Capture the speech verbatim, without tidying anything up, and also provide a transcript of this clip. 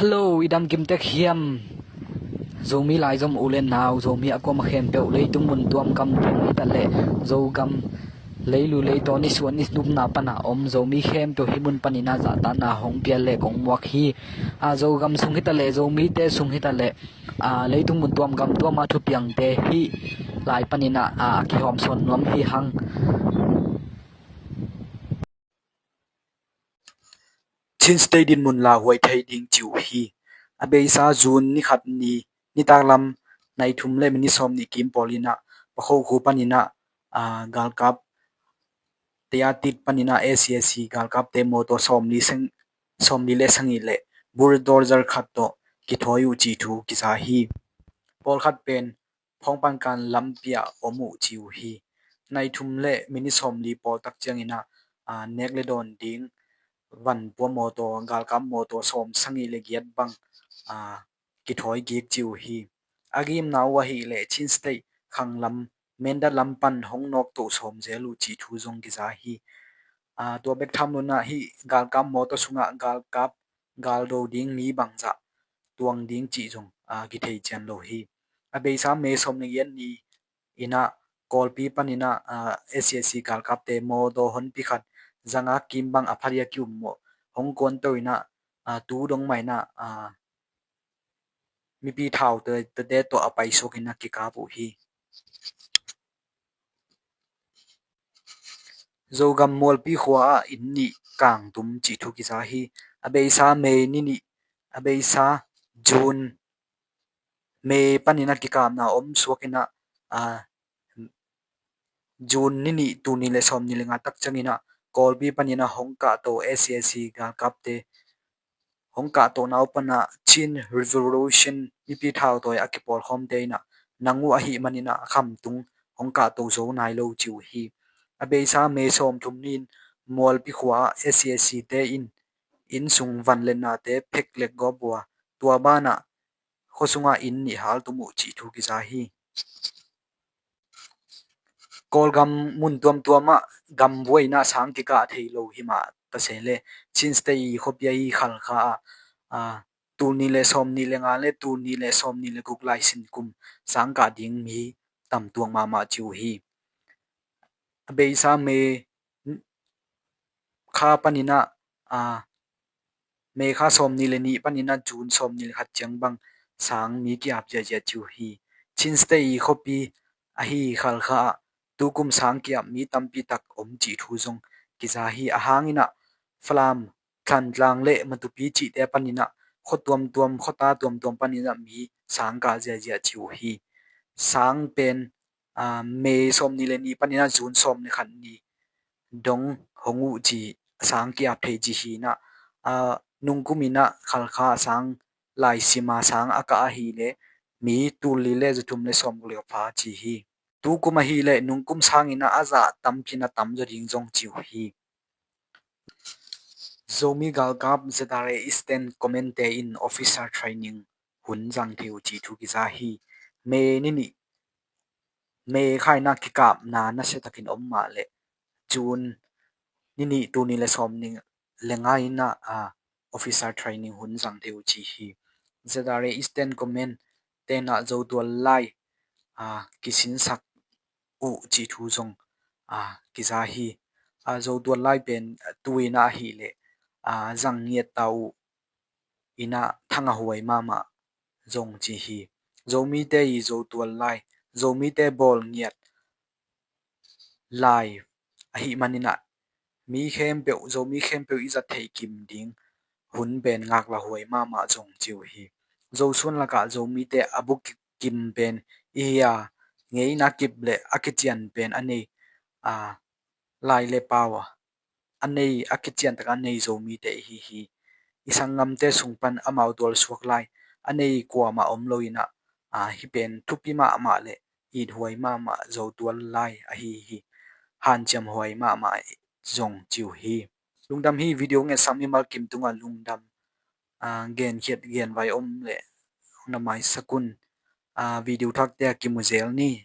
Hello, i dam kim tek hiam? Zomi laizom u le nau, Zomi a kuama khempeuh, leitung mun tuam gam tuam hitaleh, Zogam leilu leitaw nisuan ninupna pana om Zomi khempeuh hih mun panin ah zahtakna hong pial le kong muak hi. A, Zogam sung hitaleh, Zomite sung hitaleh, a, leitung mun tuam gam tuama thupiangte hih lai panin ah, a, kihawmsawn nuam hi hang. Chin State dinmun lauhuai thei ding ci uh hi. A beisa June ni khat ni, nitaklam nai thum le minit sawm nih kim pawl in ah, Pakhoukhu panin ah, a, galkap, Teyatit panin ah S A S C galkapte mawtaw sawmli seng, sawmli le sagih le bulldozer khat tawh kithawi uh ci thu kiza hi. Pawlkhat pen Phawngpankan lampi ah om uh ci uh hi. Nai thum le minit sawmli pawl tak ciangin ah, a, nek le dawn ding vanpua mawtaw, galkap mawtaw sawm sagih le giat bang, a, kithawi kik ci uh hi. A gimna uh ahih leh Chin State khanglam Mindat lam pan hong nawkto sawm zel uh cih thu zong kiza hi. A, tua bek tham lo in ah hih galkap mawtaw sungah galkap galdo ding mi bangzah tuang ding cih zong, a, kithei cian lo hi. A beisa May sawm le giat ni in ah Kawlpi panin ah, a, S A S C galkapte mawtaw honpi khat zanga kim bang a phadia kiummawh hong kuanto in ah, a, tu dong mah in ah, a, mipi thaute, te, te tawh a paisuak in ah kikap uh hi. Zogam Mualpi khua ah inn nih kangtum cih thu kiza hi. A beisa May ni nih, a beisa June, May panin ah kikapna om suak in ah, a, June ni nih, tul nih le sawm nih le nga tak ciangin ah Kawlpi panin ah hong kahto S A S C galkapte hong kahtohna uh pan ah Chin Revolution mipi thautawi a kipawlkhawmte in ah nang uh ahih manin ah khamtung hong kahto zo nai lo ci uh hi. A beisa May sawm thum ni-in Mualpi khua ah S A S C te in inn sung vanlennate phek lek gawp uh a, tua ban ah khua sungah inn nih haltum uh cih thu kiza hi. Kawlgam mun tuamtuam ah gam buai in ah sang kikah thei lo hi mah ta se leh Chin State i khuapi ahi Khalkha ah, a, tul nih le sawm nih le nga le tul nih le sawm nih le guk lai sin kum sang kah ding mi tam tuak mahmah ci uh hi. A beisa May kha panin ah, a, May kha sawm nih le nih panin ah June sawm nih le khat ciang bang sang mi ki-ap ziahziah ci uh hi. Chin State i khuapi ahi Khalkha ah tukum sang ki-ap mi tampi tak om cih thu zong kiza hi. A hang in ah Falam, Thantlang le Matupi cihte panin ah khua tuamtuam, khuata tuamtuam panin ah mi sang kah ziahziah ci uh hi. Sang pen, a, May sawm nih le nih panin ah June sawm le khat ni dong hong uh ci, sang ki-ap thei ci hi in ah, a, nungkum in ah Khalkha sang lai sim a sang a kah ahih leh mi tul li le za thum le sawm guk le pha ci hi. Tukum ahih leh nungkum sangin ah a zah tampi in ah tam zaw ding zong ci uh hi. Zomi galkap Z R A Eastern Command te in officer training hun zang thei uh cih thu kiza hi. May ni nih, May kha in ah kikapna nasia takin om mah leh June ni nih, tul nih le sawm nih le nga in ah, a, officer training hun zang thei uh ci hi. Z R A Eastern Command te in ah Zotual lai, a, kisinsak uh cih thu zong, a, kiza hi. A, Zotual lai pen, a, tu in ah ahih leh, a, zang ngiat ta uh in ah thang a huai mahmah zong ci hi. Zomite i Zotual lai, Zomite bawl ngiat lai ahih manin ah mi khempeuh, Zomi khempeuh i zat theih kim ding hun pen ngaklah huai mahmah zong ci uh hi. Zosuan lakah Zomite a bukim pen i hi a, ngeina kip le a kician pen a nei, a, lai le pau a, a nei, a kician tak a nei Zomite i hi hi. I sanggamte sung pan amau tualsuak lai a nei kuamah om lo in ah, a, hih pen thupi mahmah le ithuai mahmah Zotual lai ahi hi. Hanciam huai mahmah zong ci uh hi. Lungdam hi. Video ngetsak mimal kim tungah lungdam, a, genkhiat genvai om le na maisak un, a, video thakte a kimu zel ni.